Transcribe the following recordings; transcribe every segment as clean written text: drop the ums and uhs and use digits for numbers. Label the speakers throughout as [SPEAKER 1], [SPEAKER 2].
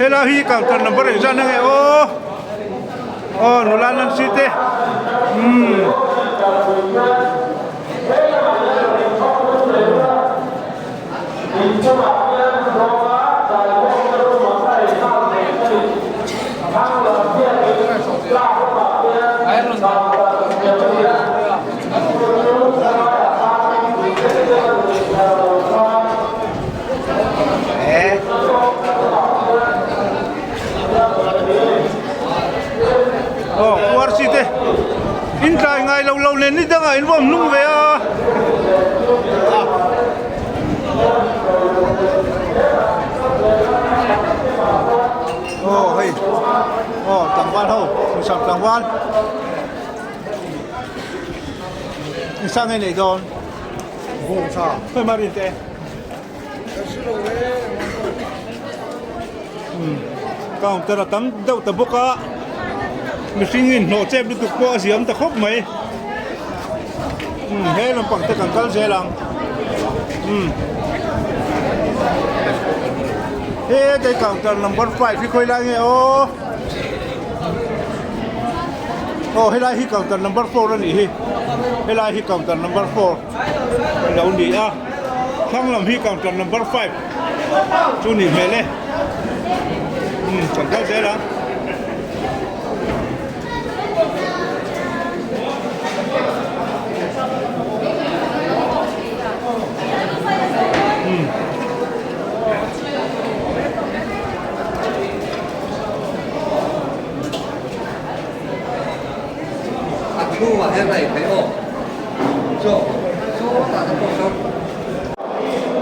[SPEAKER 1] Helai hi counter number engzat na nge aw aw nula Nancy te umm. Aw puar chi te in tlai ngai lo lo nen ni dangah in vawm hnung ve a. Aw hei aw tlangval ho hmuhsam tlangval i sang nge nei dawn khawi mah rin teh counter a tam deuh ta bawk a mihring in hnawh chep lutuk pawh a ziam ta khawp mai he lampang te kan kal zel ang he counter number 5 hi khawi lai nge aw. Aw helai hi counter number 4 a nih hi helai hi counter number 4 a lo ni a thlang lam hi counter number 5 chu nih hmel e umm kan kal zel ang.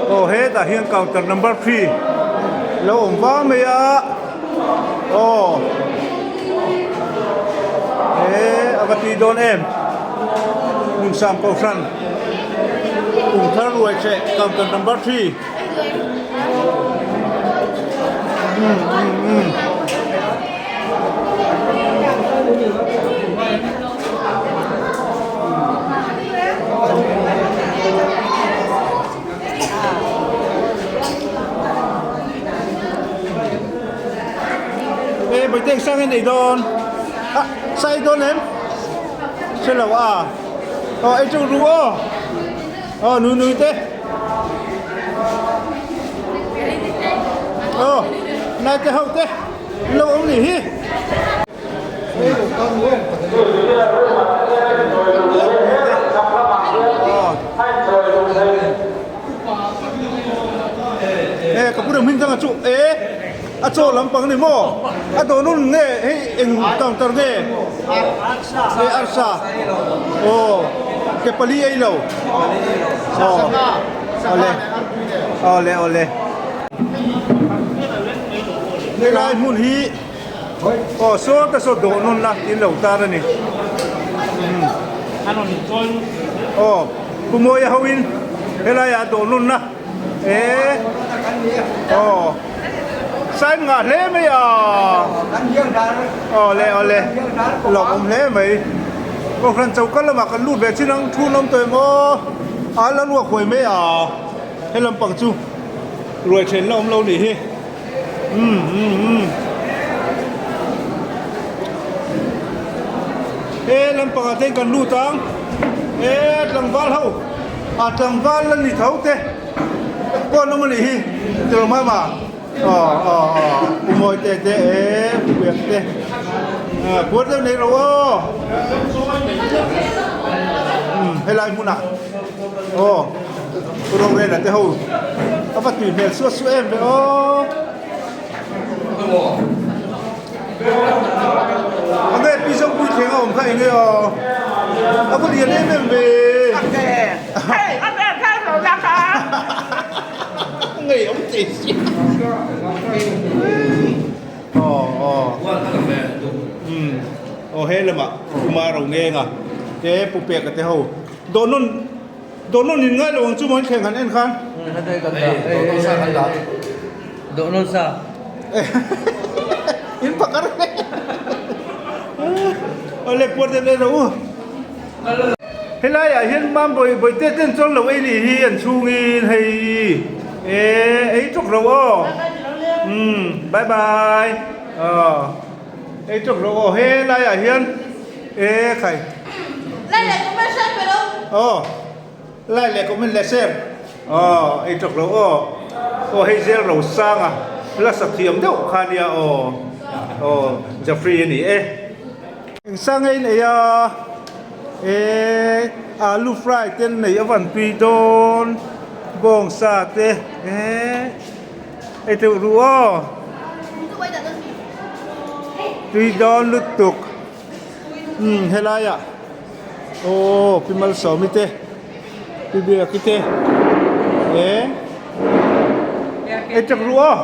[SPEAKER 1] Aw hetah hian counter number 3 lo awm va mai a aw he a va tui dawn em hmun sang kohhran kum thar ruai che counter number 3. Ê Bawihteng sang in ei dawn a sa ei dawn em hre lo a aw ei chu ru aw. Aw nui nui te Aw nai te ho te an lo awm nih hi. E ka pu hming thanga chu e a chaw lampang ni maw a dawn hun nge hei eng counter nge e arsa aw ke pali ei lo aw awle awle awle helai hmun hi aw saw te saw dawh nawn la in lo tar a ni aw pu Mawia ho in helai ah dawh nawn la. E aw sign ngah hle mai a awle awle lawmawm hle mai kohhran choka lamah kan lut ve chin ang thu an awm tawh em aw a la ruak huai mai a he lampang chu ruai then la awm lo nih hi umm umm umm he lampangah te hian kan lut ang e tlangval ho. A tlangval la ni tho te pawh an awm a nih hi tilo mama aw aw aw pu mawi te te e pu biak te ah puar deuh nei lo aw umm helai hmunah aw pu rorela te ho a va tui hmel suah suah em ve aw. Enge pi zawk pui thleng a awm kha enge aw a va lian em em ve ngei awm thei si aw aw um aw he lamah Kumar ro ngenga te pu peka te ho dawhnawn dawhnawn in ngai lo ang chu maw in thleng han en khan
[SPEAKER 2] Dawhnawn sa.
[SPEAKER 1] In pakar hle. Awle puar deuh leh rawh u. Helai ah hian mam bawi bawihte ten chuan lo ei nih hi an chhungin hei e ei tawk lo aw. Umm bye bye aw ei tawk rawh aw helai ah hian e khai.
[SPEAKER 2] Like leh comment share pe lo.
[SPEAKER 1] Aw like leh comment leh share aw ei tawk rawh aw aw hei zel ro sang a la sa thiam deuh kha nia aw aw Jeffrey a ni e. Engsa ngei nei a e alu fry te an nei a van tui dawn bawngsa te e ei teuh ru aw tui dawn lutuk umm helai ah aw pi malsawmi te pi biaki te e ei teuh ru aw.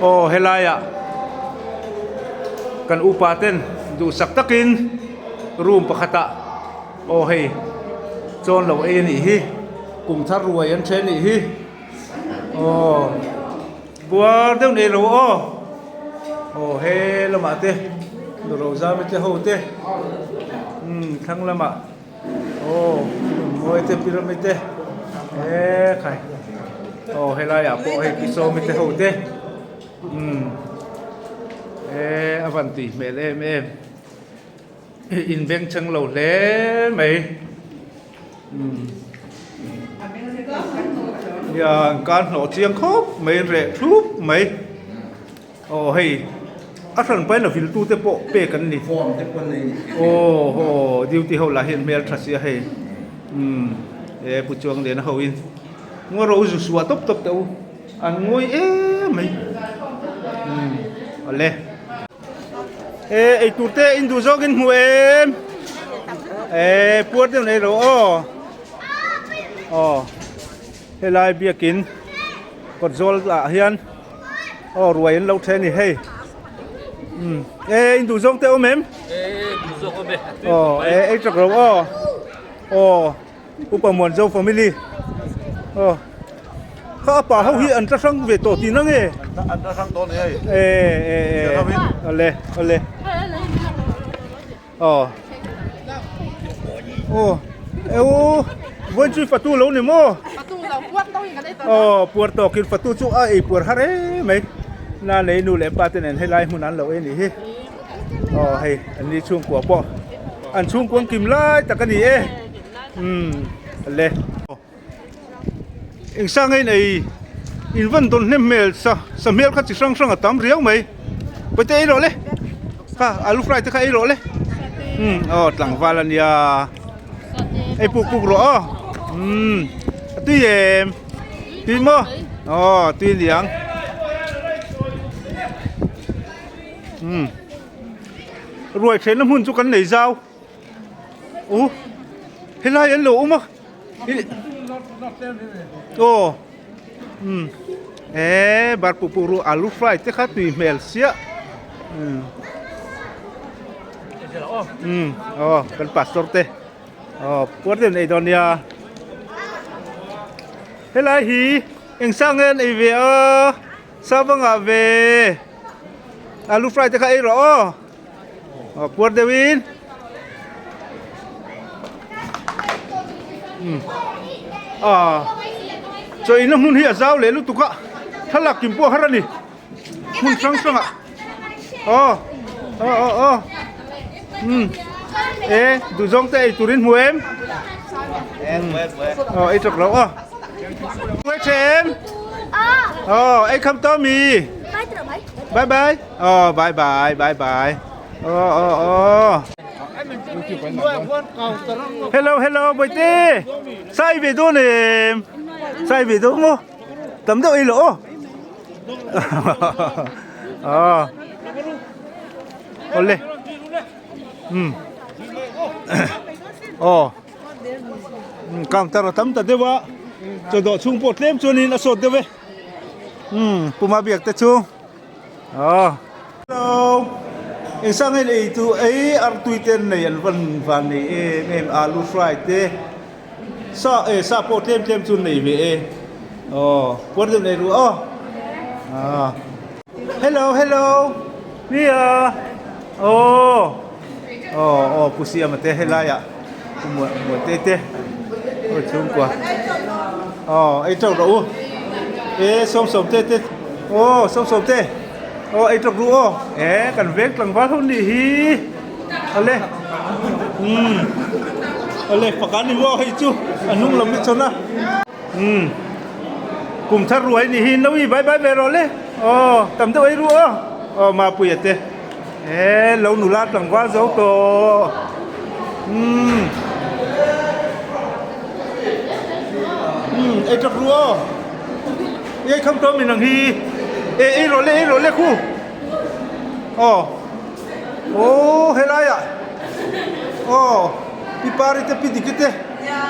[SPEAKER 1] Aw helaiah kan upa ten duhsak takin room pakhatah aw hei chawn lo ei a nih hi kum thar ruai an then nih hi aw buar deuh nei lo aw aw he lamah te Rozami te ho te umm thlang lamah. Aw mawi te pyramid te eee khai aw helai ah pawh hei pisawmi te ho te umm eee a van tui hmel em em in beng cheng lo hle mai umm nia an kar hnawh chiang khawp mai reh thlup mai. Aw hei a hran pain a vil tu te pawh pek an ni.
[SPEAKER 3] Form te pawh an nei ni.
[SPEAKER 1] Aw aw duty ho lah hian hmel tha sia hei umm e pu chuang lian a ho in ngaw ro zu suah tawp tawp teh u an ngawi em mai umm awle e eitur te in duh zawk in hmu em e puar deuh nei lo aw aw helai biakin kawt zawl ah hian. Aw ruai an lo then ni hei umm e in duh zawng te awm em aw e ei tawk lo aw aw upa muanzo family aw kha a pa ho hi an tla hrang ve tawh tihna nge
[SPEAKER 3] an tla hrang tawh ni hei
[SPEAKER 1] e e e awle awle Aw aw e u vawiin chu fatu lo ni maw aw puar tawkin fatu chu a ei puar har em mai na nei nu leh pa te nen helai hmun an lo ei nih hi aw hei an ni chhungkua pawh an chhungkua an kim lai tak a ni e umm le. Engsa ngei nei in van dawn hnem hmel sa sa hmel kha chi hrang hrang a tam riau mai pawite ei rawh le kha alu fry te kha ei rawh le umm aw tlangval ania ei puk puk rawh aw umm a tui em tui maw aw tui aniang umm ruai thenna hmun chu kan nei zau. U helai an lo awm a aw umm eee bar puk puk ru alu fry te kha tui hmel siah umm umm aw kan pastor te aw puar deuh nei dawn nia helai hi eng sang nge an ei ve a savangah ve alu fry te kha ei rawh aw. Aw puar deuhin umm ah chaw inna hmun hi a zau leh lutuk a thlalak kim pawh a har a ni hmun hrang hrang ah aw aw aw aw umm e duhzawng te ei turin hmu em aw ei tawk lo aw em aw ei kham tawh mi bye bye. Aw bye bye bye bye aw aw aw Hello hello boite sai ve dawn em sai ve dawn maw tam deuh ei lo aw aw awle um aw counter a tam ta deuh a chawdawh chhung pawh tlem chuanin a sawt deuh e um puma biak te chu. Aw. Hello. Engsa nge ei tu ei artui te an nei an van van nei em em alu fry te sa e sa pawh tlem tlem chu an nei ve e aw puar deuh nei ru aw ah hello hello nia aw aw aw pu siama te helai ah pu muan muan te te aw chhungkua. Aw ei teuh rawh u. E sawmsawm te te aw sawmsawm te aw ei tawk ru aw e kan veng tlangval ho nih hi ale umm ale pakhat ni maw hei chu a hnung lam hi chawn a umm kum thar ruai nih hi nawi bai bai ve rawh le aw tam deuh ei ru aw aw mapuia te e lo nula tlangval zo tawh umm umm ei tawk ru aw ei kham tawh min ang hi e ei rawh le ei rawh le khu aw aw helai ah aw pi pari te pi diki te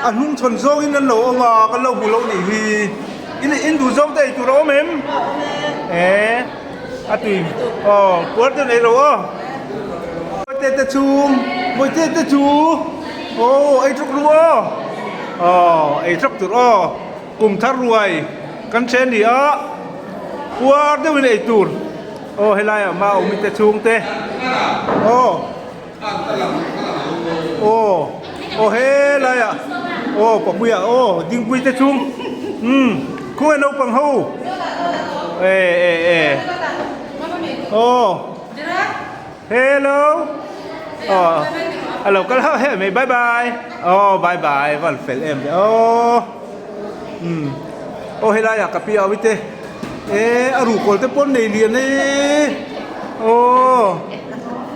[SPEAKER 1] a hnung chhawn zawng in an lo awm a kan lo hmu lo nih hi in in duh zawng te ei tur a awm em e a tui aw puar te nei lo aw te te chhung mawite te chu aw ei tawk ru aw aw ei tawk tur aw kum thar ruai kan then ni a puar deuhin ei tur aw helai ah ma awm te chhung te aw aw aw helai ah aw papuia aw dingpui te chhung umm khawnge naupang ho e e e aw hello aw a lo kal hauh heuh mai bye bye aw bye bye van fel em ve aw umm aw helai ah ka pi au te e a ruhkawl te pawn nei lian e aw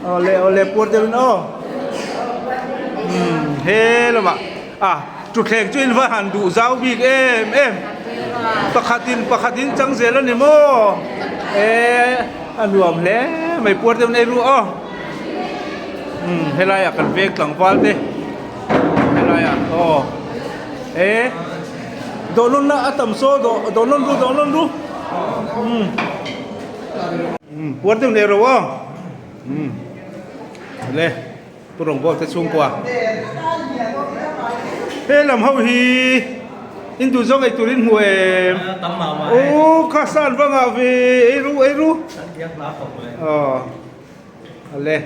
[SPEAKER 1] aw le aw le puar deuhin aw umm he lamah ah thutthleng chu in va han duh zau bik em em pakhatin pakhatin chang zel a ni maw e a nuam hle mai puar deuhin ei ru aw umm helai ah kan veng tlangval te helai ah aw e dawhnawn na a tam saw dawh dawhnawn ru dawhnawn ru umm umm puar deuhin ei ro aw umm le. Pu Rawngbawk te chhungkua. He lam ho hi in duh zawng ei turin hmu em? Aw kha san vangah ve ei ru ei ru. Aw ale.